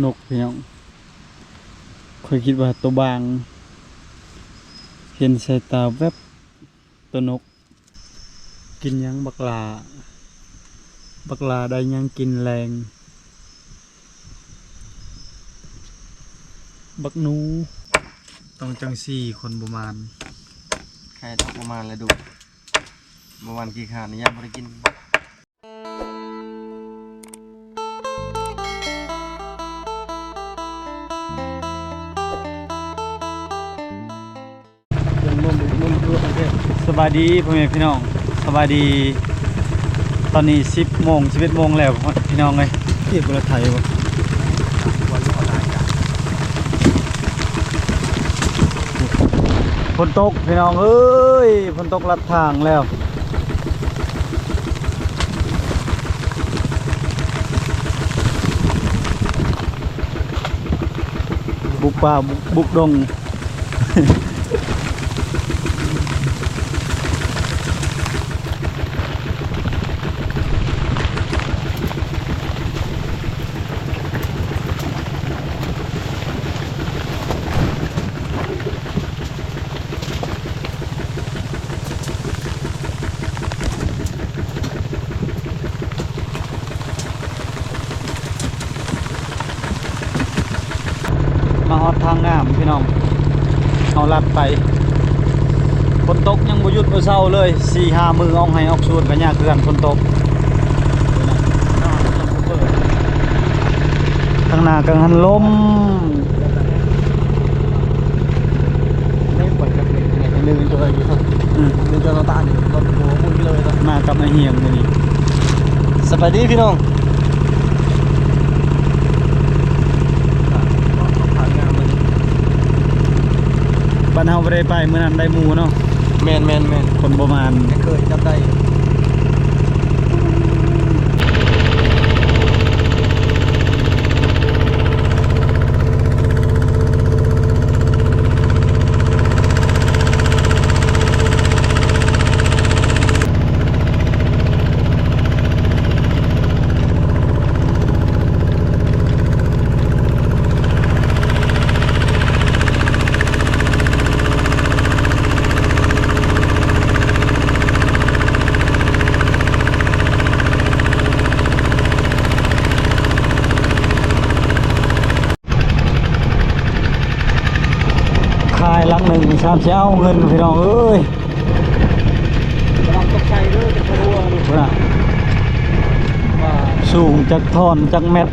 ນົກພີ່ນ້ອງ ຂ້ອຍຄິດວ່າໂຕບາງ ເຫັນສາຍຕາແວັບ ໂຕນົກ. ກິນຫຍັງບັກຫຼ້າ? ບັກຫຼ້າໄດ້ຫຍັງກິນແລງ? ບັກໜູ. ຕ້ອງຈັ່ງຊີ້ຄົນບໍ່ມານ. ໃຄດອກບໍ່ມານແລ້ວດຸ ບໍ່ມານຂີ້ຄ້ານ ຍາມບໍ່ໄດ້ກິນ. ສະບາຍດີພໍ່ແມ່ພີ່ນ້ອງ ສະບາຍດີ. ຕອນນີ້ສິບໂມງ ສິບເອັດໂມງແລ້ວພີ່ນ້ອງເອີຍ. ເກັບບໍ່ໄດ້ໄຖບໍ່? ຝົນຕົກພີ່ນ້ອງເອີຍ ຝົນຕົກລັດທາງແລ້ວ ບຸກປ່າ ບຸກ ບຸກດົງ. ມາຮອດທາງງາມພີ່ນ້ອງ ເຮົາລັດໄປ. ຝົນຕົກຍັງບໍ່ຢຸດບໍ່ເຊົາເລີຍ ສີ່ຫ້າມື້ອອກໄຮ່ອອກສວນກໍຍາກຄືກັນຝົນຕົກ. ທາງໜ້າກັງຫັນລົມ. ໜຶ່ງຈອຍຢູ່ ອືມ ໜຶ່ງຈອຍ ໜ້າຕານີ້ລົດໂອ້ໂຫ ໝູ່ກິໂລເມດ ມາກັບນາຍຮຽງມື້ນີ້. ສະບາຍດີພີ່ນ້ອງ. ບ້ານເຮົາບໍ່ໄດ້ໄປ ມື້ນັ້ນໄດ້ໝູ່ເນາະ. ແມ່ນໆໆ ຄົນບໍ່ມານ ເຄີຍຈັບໄດ້. ຂາຍຫຼັງໜຶ່ງສາມສິບ ເອົາເງິນພີ່ນ້ອງເອີຍ. ກຳລັງຕົກໃສ່ເດີ ເປັນຄົວນີ້ ພຸ້ນນະ ວ່າສູງຈັກທ່ອນຈັກແມັດ.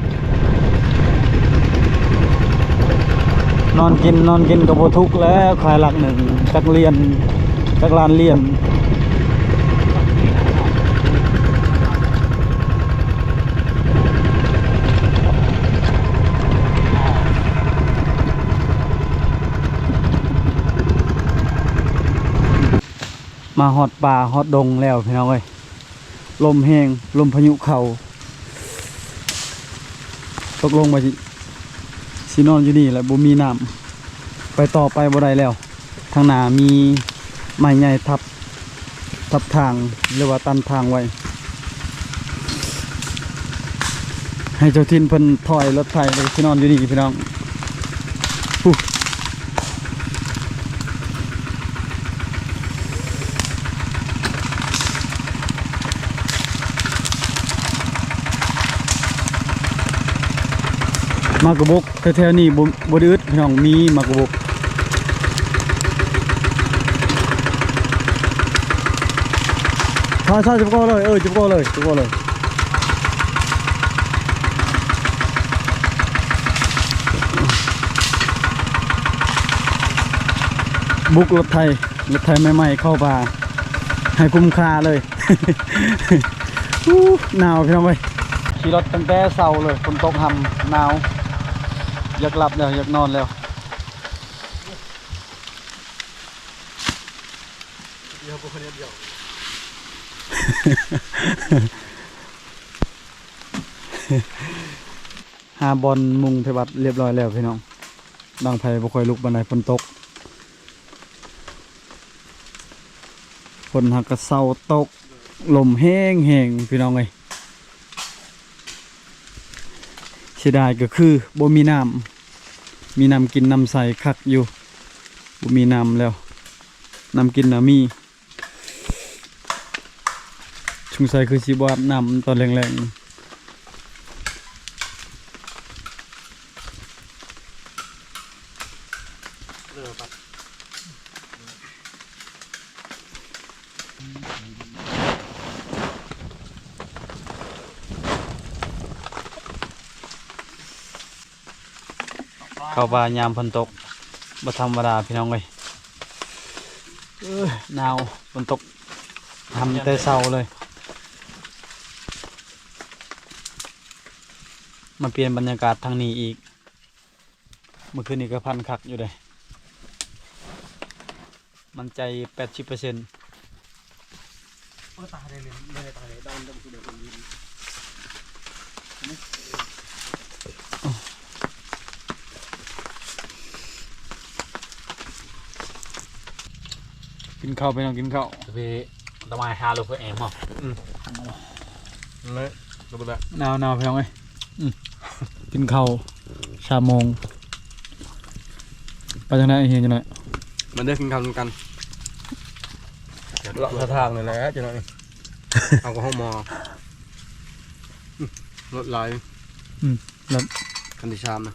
ນອນກິນ ນອນກິນກໍບໍ່ທຸກແລ້ວ ຂາຍຫຼັກໜຶ່ງ ຈັກຫຼຽນ ຈັກລ້ານຫຼຽນ. ມາຮອດປ່າຮອດດົງແລ້ວພີ່ນ້ອງເອີຍ ລົມແຮງ ລົມພາຍຸເຂົ້າ. ຕົກລົງວ່າຊິ ຊິນອນຢູ່ນີ້ແຫຼະ ບໍ່ມີນ້ຳ ໄປຕໍ່ໄປບໍ່ໄດ້ແລ້ວ. ທາງໜ້າມີໄມ້ໃຫຍ່ທັບ ທັບທາງ ຫຼືວ່າຕັນທາງໄວ້. ໃຫ້ເຈົ້າຖິ່ນເພິ່ນຖອຍລົດໄຖ ແລ້ວຊິນອນຢູ່ນີ້ພີ່ນ້ອງ. ໝາກກະບົກ ແຖວໆນີ້ບໍ່ ບໍ່ໄດ້ອຶດພີ່ນ້ອງ ມີໝາກກະບົກ. ຖ້າ ຖ້າຈະບໍ່ເລີຍ ເອີ ຈະບໍ່ເລີຍ ຈະບໍ່ເລີຍ ບຸກລົດໄຖ ລົດໄຖໃໝ່ໆ ເຂົ້າປ່າໃຫ້ຄຸ້ມຄ່າເລີຍ. ອູ້ ໜາວພີ່ນ້ອງເອີຍ ຂີ່ລົດຕັ້ງແຕ່ເຊົ້າເລີຍ ຝົນຕົກຫ້ຳ ໜາວ ຢາກຫຼັບແລ້ວ ຢາກນອນແລ້ວ. ຫາບ່ອນມຸງໃສ່ບັດລຽບຮ້ອຍແລ້ວພີ່ນ້ອງ. ດັງໄຟບໍ່ຄ່ອຍລຸກປານໃດ ຝົນຕົກ ຝົນຫາກກະເຊົາຕົກ ລົມແຮງໆ ພີ່ນ້ອງເອີຍ. ເສຍດາຍກໍຄືບໍ່ມີນ້ຳ ມີນ້ຳກິນນ້ຳໃສຄັກຢູ່ ບໍ່ມີນ້ຳແລ້ວ ນ້ຳກິນນະມີ ສົງໄສຄືຊິບໍ່ອາບນ້ຳຕອນແລງໆ. ເຂົ້າປ່າຍາມຝົນຕົກ ບໍ່ທຳມະດາພີ່ນ້ອງເອີຍ. ເອີ ໜາວ ຝົນຕົກ ທຳແຕ່ເຊົ້າເລີຍ. ມາປ່ຽນບັນຍາກາດທາງນີ້ອີກ. ເມື່ອຄືນນີ້ກໍພັນຄັກຢູ່ເດ້ ໝັ້ນໃຈແປດສິບເປີເຊັນ. ກິນເຂົ້າ ພີ່ນ້ອງ ກິນເຂົ້າ. ຕະມາຍຫາໂລເພິແອມເນາະ. ອືມ ໜາວໆ ພີ່ນ້ອງເອີຍ. ອືມ ກິນເຂົ້າສາມໂມງ ໄປທາງໃດ ເຮັດຈັ່ງໃດ? ມາເດີ ກິນເຂົ້ານຳກັນ ເລາະສະທາງນີ້ແຫຼະ ຈັ່ງໃດ. ເອົາກະຫ້ອງໝໍ ອືມ ລົດຫຼາຍ. ອືມ ລົດ ຄັນທີສາມນະ.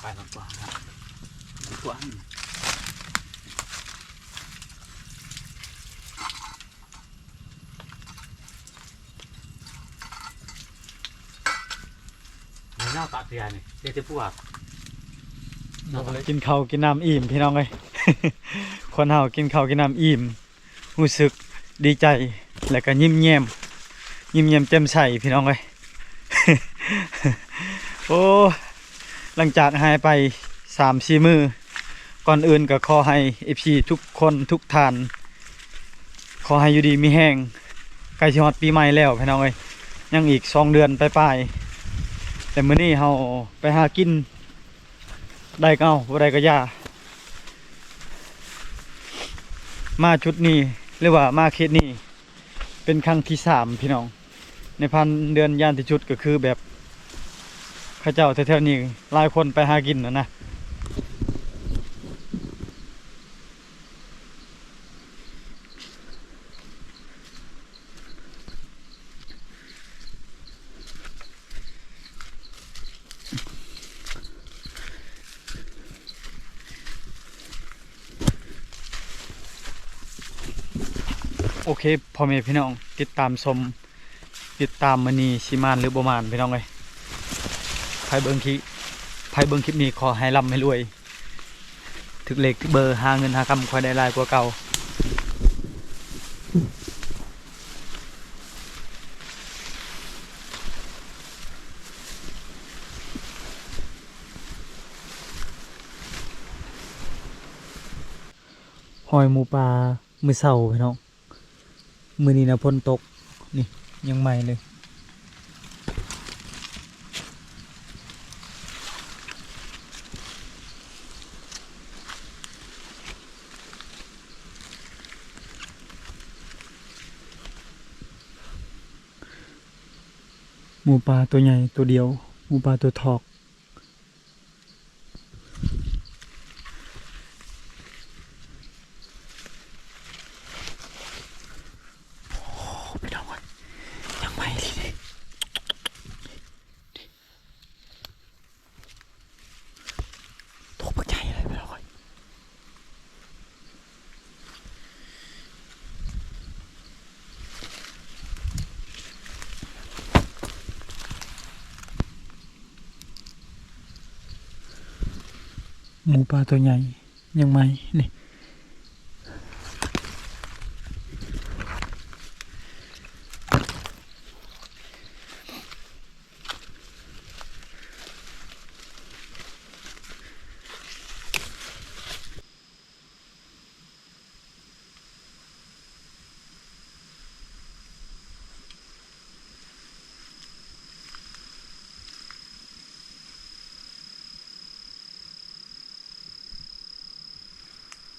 ໄປມັນກວ້າງ ມັນກວ້າງ ແນວປາກເທຍນີ້ ເດແຕ່ພວກ ກິນເຂົ້າກິນນ້ຳອີ່ມ ພີ່ນ້ອງເອີຍ. ຄົນເຮົາກິນເຂົ້າກິນນ້ຳອີ່ມ ຮູ້ສຶກດີໃຈ ແລະກະຍິ້ມແຍ້ມ ຍິ້ມແຍ້ມແຈ່ມໃສ ພີ່ນ້ອງເອີຍ. ໂອ້ ຫຼັງຈາກຫາຍໄປສາມສີ່ມື້ ກ່ອນອື່ນກະຂໍໃຫ້ເອັຟຊີທຸກຄົນທຸກທ່ານ ຂໍໃຫ້ຢູ່ດີມີແຮງ. ໃກ້ຊິຮອດປີໃໝ່ແລ້ວ ພີ່ນ້ອງເອີຍ ຍັງອີກສອງເດືອນປາຍໆ ແລະມື້ນີ້ເຮົາໄປຫາກິນ ໄດ້ກໍເອົາ ບໍ່ໄດ້ກໍຢ່າ. ມາຈຸດນີ້ ຫຼືວ່າມາເຂດນີ້ ເປັນຄັ້ງທີສາມ ພີ່ນ້ອງ. ໃນພັນເດືອນ ຢ້ານທີ່ສຸດກໍຄືແບບ ເຂົາເຈົ້າແຖວໆນີ້ຫຼາຍຄົນໄປຫາກິນຫັ້ນນະ. ໂອເຄ ພໍ່ແມ່ພີ່ນ້ອງ ຕິດຕາມຊົມ ຕິດຕາມມື້ນີ້ຊິມ່ານຫຼືບໍ່ມ່ານ ພີ່ນ້ອງເອີຍ. ໃຜເບິ່ງຄລິບ ໃຜເບິ່ງຄລິບນີ້ ຂໍໃຫ້ລ່ຳໃຫ້ລວຍ ຖືກເລກຖືກເບີ ຫາເງິນຫາຄຳຄ່ອຍໄດ້ຫຼາຍກວ່າເກົ່າ. ຮອຍໝູປ່າມື້ເຊົ້າ ພີ່ນ້ອງ. ມື້ນີ້ນະຝົນຕົກ ນີ້ຍັງໃໝ່ເລີຍ. ໝູປ່າຕົວໃຫຍ່ຕົວດຽວ ໝູປ່າຕົວທອກ. ໂອ້ ພີ່ນ້ອງເອີຍ ຍັງໃໝ່ອີ່ຫຼີເດ້. ໂຕບັກໃຫຍ່ເລີຍ ພີ່ນ້ອງເອີຍ. ໝູປ່າຕົວໃຫຍ່ຍັງໃໝ່ນີ້. ໂ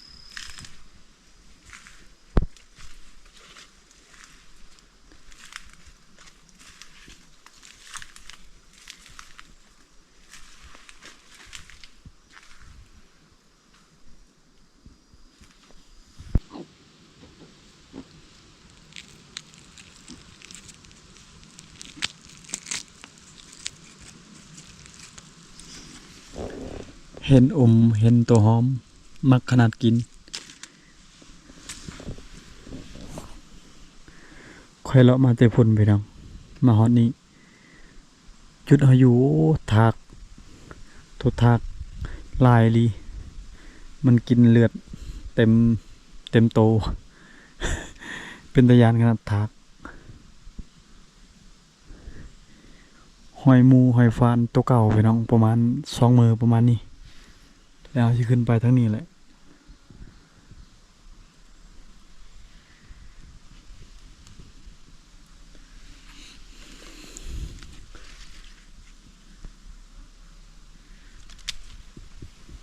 ເຫັນອົມ ເຫັນໂຕຫອມ ມັກຂະໜາດກິນ. ຂ້ອຍເລາະມາແຕ່ພຸ້ນພີ່ນ້ອງ ມາຮອດນີ້ ຈຸດເຮົາຢູ່ ໂອ້ ທາກ ໂຕທາກຫຼາຍອີ່ຫຼີ ມັນກິນເລືອດເຕັມ ເຕັມໂຕ ເປັນຕາຢ້ານຂະໜາດທາກ. ຮອຍໝູຮອຍຟານໂຕເກົ່າພີ່ນ້ອງ ປະມານສອງມື້ປະມານນີ້ ແລ້ວເຮົາຊິຂຶ້ນໄປທາງນີ້ແຫຼະ.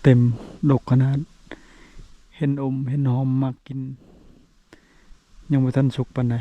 ເຕັມດົກຂະໜາດ ເຫັນອົມເຫັນຫອມມັກກິນ. ຍັງບໍ່ທັນສຸກປານໃດ.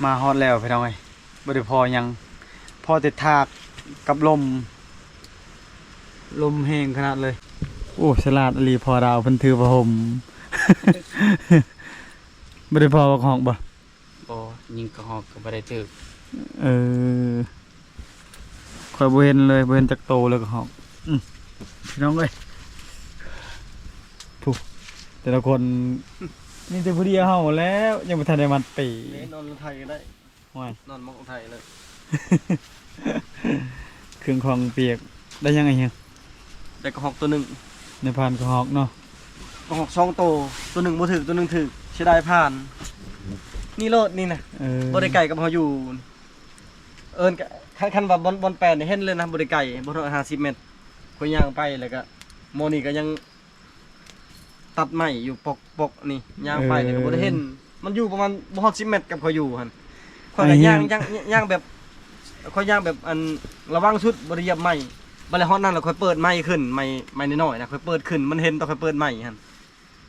ມາຮອດແລ້ວພີ່ນ້ອງເອີຍ ບໍ່ໄດ້ພໍຫຍັງ ພໍແຕ່ທາກກັບລົມ ລົມແຮງຂະໜາດເລີຍ. ໂອ້ ສະຫຼາດອີ່ຫຼີ ພໍ່ດາວເພິ່ນຖືຜ້າຫົ່ມ ບໍ່ໄດ້ພໍບັກຮອກບໍ່? ບໍ່ ຍິງກະຮອກກໍບໍ່ໄດ້ຖືກ. ເອີ ຂ້ອຍບໍ່ເຫັນເລີຍ ບໍ່ເຫັນຈັກໂຕເລີຍກະຮອກ. ອື ພີ່ນ້ອງເອີຍ ຜູ້ ແຕ່ລະຄົນ ມີແຕ່ຜູ້ດຽວເຮົາແລ້ວ ຍັງບໍ່ທັນໄດ້ມັດປີ. ແມ່ນ ນອນລະໄທກໍໄດ້ ໂອ້ຍ ນອນໝອກລະໄທເລີຍ. ເຄື່ອງຂອງປຽກ ໄດ້ຫຍັງອີກຫຍັງ? ໄດ້ກະຮອກໂຕໜຶ່ງ ໃນພານກະຮອກເນາະ ກະຮອກສອງໂຕ ໂຕໜຶ່ງບໍ່ຖືກ ໂຕໜຶ່ງຖືກ ເສຍດາຍພານ. ນີ້ໂລດນີ້ນະ ເອີ ບໍ່ໄດ້ໄກກັບເຮົາຢູ່. ເອີ້ນກະ ຄັນ ຄັນວ່າບ່ອນ ບ່ອນແປນນີ້ເຫັນເລີຍນະ ບໍ່ໄດ້ໄກ ບໍ່ຮອດຫ້າສິບແມັດ. ຂ້ອຍຍ່າງໄປ ແລ້ວກະໝໍນີ້ກະຍັງຕັດໄມ້ຢູ່ ປອກໆ ນີ້ ຍ່າງໄປ ແລ້ວກະບໍ່ໄດ້ເຫັນ. ມັນຢູ່ປະມານບໍ່ຮອດສິບແມັດກັບຂ້ອຍຢູ່ຫັ້ນ. ຂ້ອຍກະຍ່າງ ຍ່າງ ຍ່າງແບບ ຂ້ອຍຍ່າງແບບ ອັນ ລະວັງສຸດ ບໍ່ໄດ້ຢຽບໄມ້. ບາດແລ້ວຮອດນັ້ນ ແລ້ວຂ້ອຍເປີດໄມ້ຂຶ້ນ ໄມ້ ໄມ້ນ້ອຍໆ ນະ ຂ້ອຍເປີດຂຶ້ນ ມັນເຫັນຕອນຂ້ອຍເປີດໄມ້ຫັ້ນ.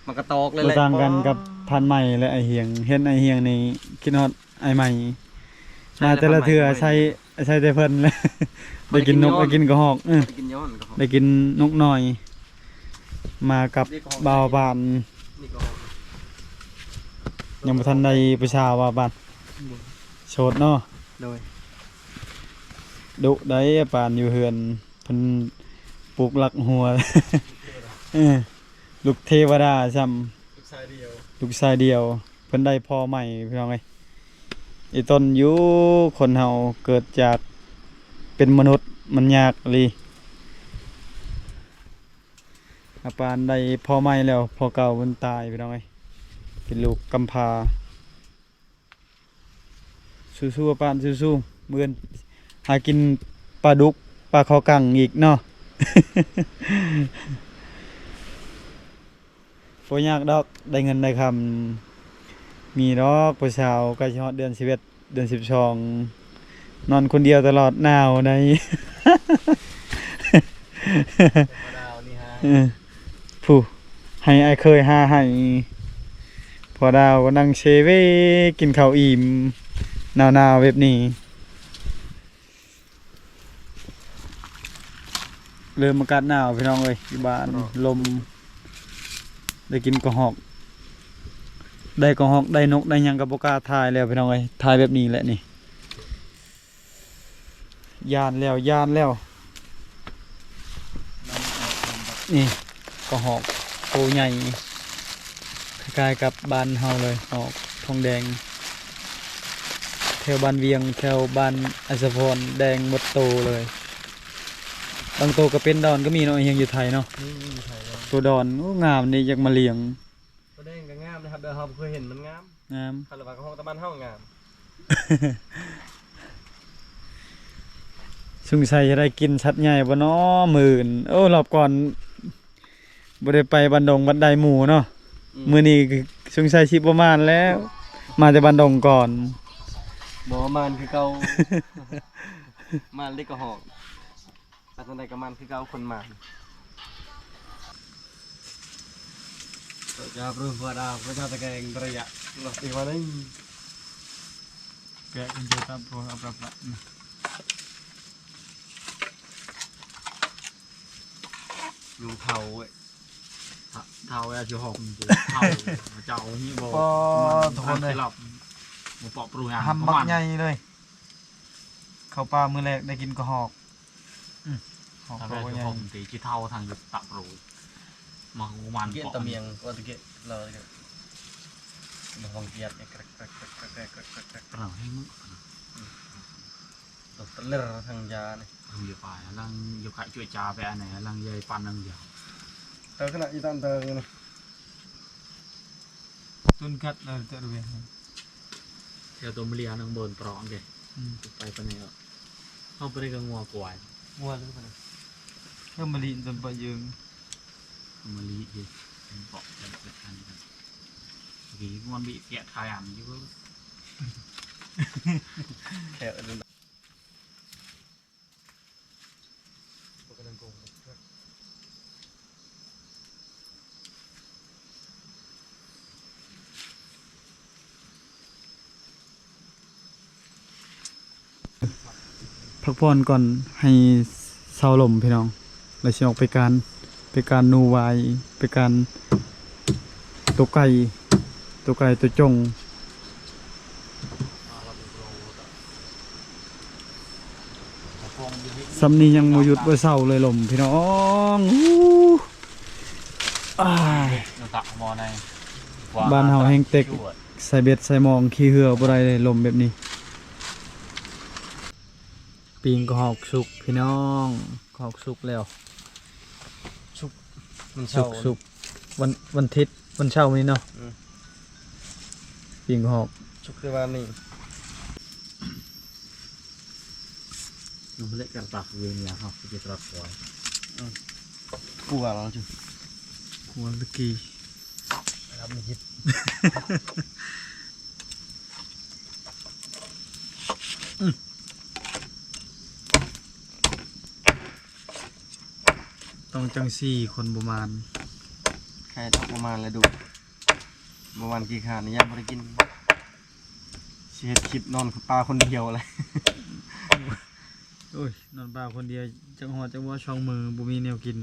ມັນກະຕອກເລີຍແຫຼະ ບໍ່ຕ່າງກັນກັບພານໄມ້ ແລະ ອ້າຍຮຽງ. ເຫັນອ້າຍຮຽງນີ້ຄິດຮອດອ້າຍໃໝ່ ມາແຕ່ລະເທື່ອໃສ່ ໃສ່ແຕ່ເພິ່ນແຫຼະ. ໄດ້ກິນນົກ ໄດ້ກິນກະຮອກ ເອີ ໄດ້ກິນຍ້ອນກະຮອກ ໄດ້ກິນນົກນ້ອຍ ມາກັບບ່າວປານ. ຍັງບໍ່ທັນໄດ້ຜູ້ສາວບ່າວປານ ໂສດເນາະ. ໂດຍ ດຸໄດ໋ປານຢູ່ເຮືອນ ເພິ່ນປຸກລັກຫົວ ເອີ ລູກເທວະດາຊ້ຳ ລູກຊາຍດຽວ ລູກຊາຍດຽວ. ເພິ່ນໄດ້ພໍ່ໃໝ່ພີ່ນ້ອງເອີຍ. ອີ່ຕົນຢູ່ ຄົນເຮົາເກີດຈາກເປັນມະນຸດມັນຍາກອີ່ຫຼີ. ອາປານໄດ້ພໍ່ໃໝ່ແລ້ວ ພໍ່ເກົ່າເພິ່ນຕາຍພີ່ນ້ອງເອີຍ ເປັນລູກກຳພ້າ. ສູ້ໆ ອາປານ ສູ້ໆ ມື້ອື່ນຫາກິນປາດຸກ ປາຄໍກັງອີກເນາະ. ບໍ່ຍາກດອກ ໄດ້ເງິນໄດ້ຄຳ ມີດອກຜູ້ສາວ. ໃກ້ຊິຮອດເດືອນສິບເອັດ ເດືອນສິບສອງ ນອນຄົນດຽວຕະຫຼອດ ໜາວໃດ໋. ເອີ ຜູ້ໃຫ້ອ້າຍເຂີຍຫາໃຫ້ ພໍ່ດາວກໍນັ່ງເຊເວ ກິນເຂົ້າອີ່ມ ໜາວໆ ແບບນີ້. ເລີ່ມອາກາດໜາວພີ່ນ້ອງເອີຍ ຢູ່ບ້ານ ລົມ ໄດ້ກິນກະຮອກ ໄດ້ກະຮອກ ໄດ້ນົກ ໄດ້ຫຍັງກໍບໍ່ກ້າຖ່າຍແລ້ວພີ່ນ້ອງເອີຍ. ຖ່າຍແບບນີ້ແຫຼະນີ້ ຢ້ານແລ້ວ ຢ້ານແລ້ວ. ນີ້ກະຮອກໂຕໃຫຍ່ ຄ້າຍໆ ກັບບ້ານເຮົາເລີຍ ຫອກທອງແດງ ເທ ຖວບ້ານວຽງ ແຖວບ້ານໄອສະພອນ ແດງໝົດໂຕເລີຍ. ບາງໂຕກໍເປັນດອນກໍມີເນາະ ອີຫຍັງຢູ່ໄທເນາະ. ນີ້ຢູ່ໄທເນາະ. ໂຕດອນ ໂອ້ ງາມນີ້ ຢາກມາລ້ຽງ. ໂຕແດງກໍງາມນະຄັບ ແຕ່ເຮົາບໍ່ເຄີຍເຫັນມັນງາມ. ງາມ. ຄັນວ່າຂອງຕະບ້ານເຮົາງາມ. ສົງໄສຈະໄດ້ກິນສັດໃຫຍ່ບໍ່ນໍມື້ອື່ນ. ໂອ້ ລອບກ່ອນບໍ່ໄດ້ໄປບ້ານດົງບ້ານໃດໝູ່ເນາະ. ອືມ. ມື້ນີ້ສົງໄສຊິບໍ່ມານແລ້ວ ມາແຕ່ບ້ານດົງກ່ອນ. ບໍ່ມານຄືເກົ່າ. ມານເລັກກະຫອກ. ໄປທາງໃດກໍມັນຄືເກົ່າ ຄົນມັນ. ຈະເລີ່ມເປີດອາ ພະເຈົ້າຕະແກງໄລຍະ ເນາະ ຕີມາໜຶ່ງ ແກະກັນເດີ ຕາມໂປຣ ອັບລັບລະ ຍຸງເທົາເວີຍ ເທົາ ເທົາແລ້ວຊິຫອມ ເທົາ ເຈົ້ານີ້ບໍ່ ປອດ ທຸກຄົນເອີຍ ບໍ່ເປາະປຣູງານ ຫຳບັກໃຫຍ່ເລີຍ. ເຂົ້າປ່າມື້ແລກໄດ້ກິນກະຫອກ. ອືມ ຫອກ ທາງແລກ ໂຕໃຫຍ່ ທີ່ເທົ່າທາງຢູ່ຕະໂປຣ ມາປະມານ ຕະກຽ ເກາະ ຕະມຽງ ວ່າຕະກຽ ລາວຕະກຽ ມາຫ້ອງກຽດ ແກຣກ ແກຣກ ແກຣກ ແກຣກ ເອົາໃຫ້ມື້ ອືມ ຕົວຕະເລີທາງຢານີ້ ເອົາຢູ່ປ່າ ລັງຢູ່ຂະຈົວຈາໄປອັນໃດ ລັງໃຫຍ່ປານນັ້ນຢາ ເຕີຂະໜາດອີຕານເຕີນີ້ ຕຸນກັດລະເຕີເວ ແຖວຕົວມະເລຍນາງເບິ່ນປຣອງເດ້. ອືມ ໄປປານໃດເນາະ ເຮົາໄປໄດ້ກັບງົວກວາຍ ງົວເລີຍປານໃດ ເຮົາມາລີນຈົນປະເຢິງ ມາລີເດ້ ເປັນເກາະເປັນອັນນັ້ນ ດີມ່ວນບີແກະທາຍອັນຢູ່ ແຄະ ພັກຜ່ອນກ່ອນໃຫ້ເຊົາລົມພີ່ນ້ອງ ແລ້ວຊິອອກໄປການ ໄປການນູວາຍ ໄປການໂຕໄກ່ ໂຕໄກ່ໂຕຈົງ. ຊ່ຳນີ້ຍັງບໍ່ຢຸດບໍ່ເຊົາເລີຍລົມພີ່ນ້ອງ. ອູ້ ອ້າຍ ບ້ານເຮົາແຮງເຕັກ ໃສ່ເບັດໃສ່ມອງຂີ່ເຮືອບໍ່ໄດ້ເລີຍ ລົມແບບນີ້. ປີ້ງກະຫອກສຸກພີ່ນ້ອງ ກະຫອກສຸກແລ້ວ ສຸກ ມັນເຊົາ ສຸກ ສຸກ ວັນ ວັນທິດ ວັນເສົານີ້ເນາະ. ອືມ ປີ້ງກະຫອກ ສຸກແຕ່ວານນີ້ ມັນເລະກະຕັກເວນຍາເຮົາ ຄືຈະຕະລັບກວາຍ. ອືມ ກົວລາວຈຸ ກົວຕະກີ້ ລຳມີຈິດ. ອືມ ຕ້ອງຈັ່ງຊີ້ຄົນບໍ່ມານ ໃຄດອກບໍ່ມານແລ້ວດຸ ບໍ່ມານຂີ້ຄ້ານ ຍາມບໍ່ໄດ້ກິນ ຊິເຮັດຄລິບນອນປ່າຄົນດຽວແຫຼະ. ໂອ້ຍ ນອນປ່າຄົນດຽວ ຈັກຮອດຈັກບໍ່ ສອງມື້ບໍ່ມີແນວກິນ.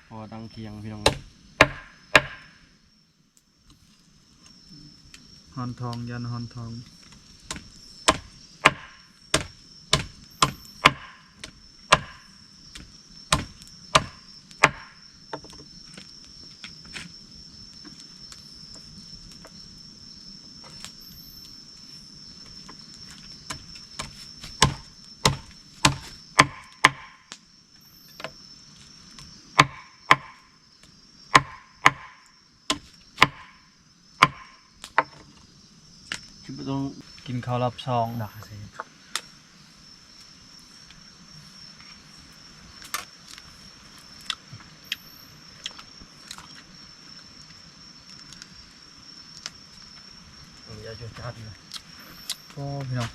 ພໍດັງຂຽງພີ່ນ້ອງ ຮ້ອນທ້ອງ ຢ້ານຮ້ອນທ້ອງ. ຄືບໍ່ຕ້ອງກິນເຂົ້າລອບສອງ ດາກເຊ ຢາກຈົດຈັດເລີຍ. ໂອ້ ພີ່ນ້ອງ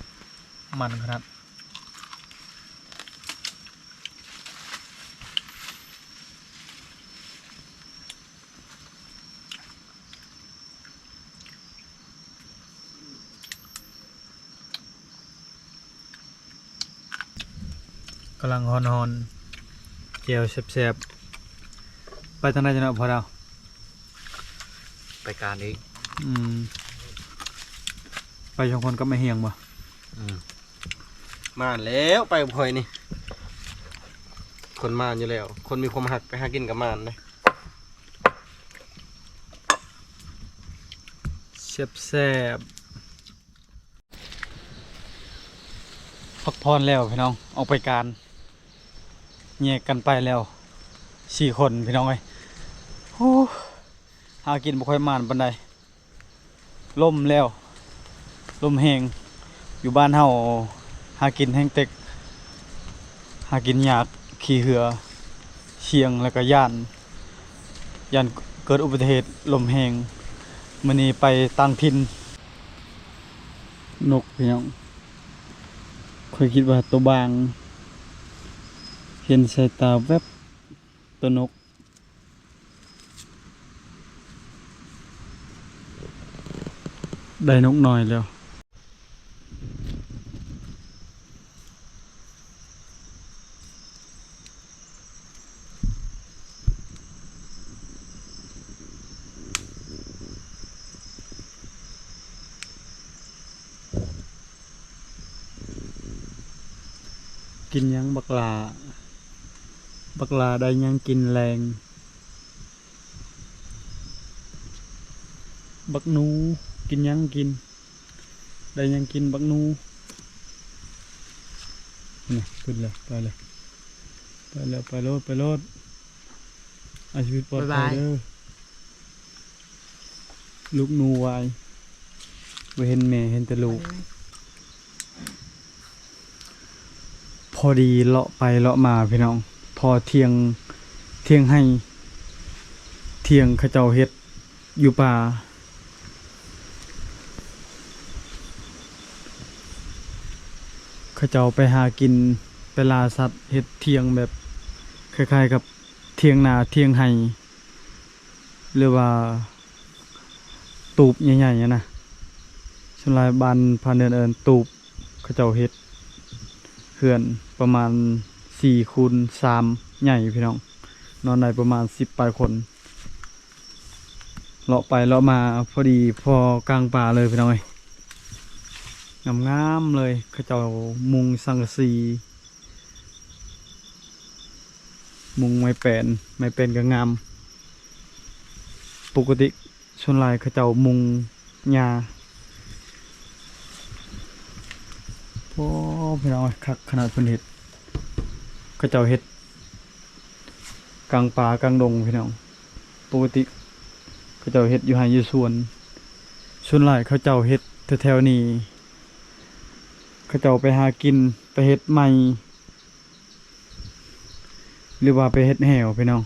ມັນຂະໜາດ. ກຳລັງຮ້ອນໆ ແຈ່ວແຊບໆ. ໄປທາງໃດເນາະພໍ່ດາວ? ໄປການອີກ. ອືມ ໄປສອງຄົນກັບແມ່ຮຽງບໍ່? ອືມ ມາແລ້ວ ໄປກັບຂ້ອຍນີ້. ຄົນມານຢູ່ແລ້ວ ຄົນມີຄວາມຮັກໄປຫາກິນກໍມານເດ້. ແຊບໆ ພັກຜ່ອນແລ້ວພີ່ນ້ອງ ອອກໄປການ ແຍກກັນໄປແລ້ວສີ່ຄົນພີ່ນ້ອງເອີຍ. ໂອ້ ຫາກິນບໍ່ຄ່ອຍໝານປານໃດ ລົມແລ້ວ ລົມແຮງ. ຢູ່ບ້ານເຮົາຫາກິນແຮງເຕັກ ຫາກິນຍາກ ຂີ່ເຮືອສ່ຽງ ແລ້ວກໍຢ້ານ ຢ້ານເກີດອຸບັດຕິເຫດລົມແຮງ. ມື້ນີ້ໄປຕ່າງຖິ່ນ. ນົກພີ່ນ້ອງ ຂ້ອຍຄິດວ່າໂຕບາງ ເຫັນສາຍຕາແວັບ ໂຕນົກ ໄດ້ນົກນ້ອຍແລ້ວ. ກິນຫຍັງບັກຫຼ້າ? ບັກຫຼ້າໄດ້ຫຍັງກິນແລງ? ບັກໜູກິນຫຍັງກິນ? ໄດ້ຫຍັງກິນບັກໜູ? ນີ້ຂຶ້ນແລ້ວ ໄປແລ້ວ ໄປແລ້ວ ໄປໂລດ ໄປໂລດ. ອາ ຊີວິດປອດໄພເດີ. ລູກໜູວາຍ ບໍ່ເຫັນແມ່ ເຫັນແຕ່ລູກ. ພໍດີເລາະໄປເລາະມາພີ່ນ້ອງ ພໍທ່ຽງ ທ່ຽງໄຮ່ ທ່ຽງເຂົາເຈົ້າເຮັດຢູ່ປ່າ. ເຂົາເຈົ້າໄປຫາກິນ ໄປລ່າສັດ ເຮັດທ່ຽງແບບຄ້າຍໆກັບທ່ຽງນາ ທ່ຽງໄຮ່ ຫຼືວ່າຕູບໃຫຍ່ໆຫັ້ນນະ. ສ່ວນຫຼາຍບ້ານພາກເໜືອເອີ້ນຕູບ. ເຂົາເຈົ້າເຮັດເຮືອນປະມານສີ່ຄູນສາມ ໃຫຍ່ພີ່ນ້ອງ ນອນໄດ້ປະມານສິບປາຍຄົນ. ເລາະໄປເລາະມາ ພໍດີພໍກາງປ່າເລີຍພີ່ນ້ອງເອີຍ ງາມໆເລີຍ. ເຂົາເຈົ້າມຸງສັງກະສີ ມຸງໄມ້ແປນ ໄມ້ແປນກໍງາມ. ປົກກະຕິສ່ວນຫຼາຍເຂົາເຈົ້າມຸງຫຍ້າ. ໂອ້ ພີ່ນ້ອງເອີຍ ຄັກຂະໜາດເພິ່ນເຮັດ ເຂົາເຈົ້າເຮັດກາງປ່າກາງດົງພີ່ນ້ອງ. ປົກກະຕິເຂົາເຈົ້າເຮັດຢູ່ໄຮ່ຢູ່ສວນ ສ່ວນຫຼາຍເຂົາເຈົ້າເຮັດແຖວໆນີ້ ເຂົາເຈົ້າໄປຫາກິນ ໄປເຮັດໄມ້ ຫຼືວ່າໄປເຮັດແຫ້ວພີ່ນ້ອງ.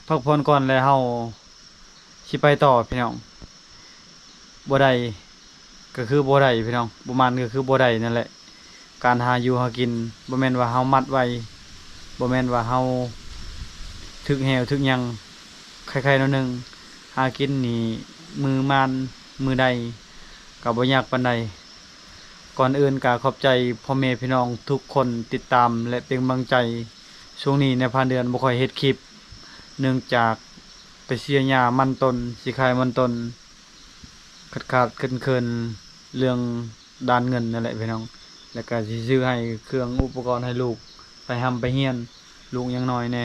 ພັກຜ່ອນກ່ອນແລ້ວເຮົາຊິໄປຕໍ່ພີ່ນ້ອງ. ບໍ່ໄດ້ກໍຄືບໍ່ໄດ້ພີ່ນ້ອງ ບໍ່ໝານກໍຄືບໍ່ໄດ້ນັ້ນແຫຼະ. ການຫາຢູ່ຫາກິນ ບໍ່ແມ່ນວ່າເຮົາມັດໄວ້ ບໍ່ແມ່ນວ່າເຮົາຖືກແຫ້ວຖືກຫຍັງ. ໄຄໆໜ້ອຍໜຶ່ງ ຫາກິນນີ້ມື້ມານມື້ໃດກໍບໍ່ຍາກປານໃດ. ກ່ອນອື່ນກໍຂອບໃຈພໍ່ແມ່ພີ່ນ້ອງທຸກຄົນຕິດຕາມ ແລະ ເປັນກຳລັງໃຈ. ຊ່ວງນີ້ນາຍພານເດືອນບໍ່ຄ່ອຍເຮັດຄລິບ ເນື່ອງຈາກໄປເສຍຫຍ້າມັນຕົ້ນ ຊິຂາຍມັນຕົ້ນ ຂາດໆເຂີນໆ ເລື່ອງດ້ານເງິນນັ້ນແຫຼະພີ່ນ້ອງ ແລ້ວກໍຊິຊື້ໃຫ້ເຄື່ອງອຸປະກອນໃຫ້ລູກໄປຮ່ຳໄປຮຽນ ລູກຍັງນ້ອຍແດ່.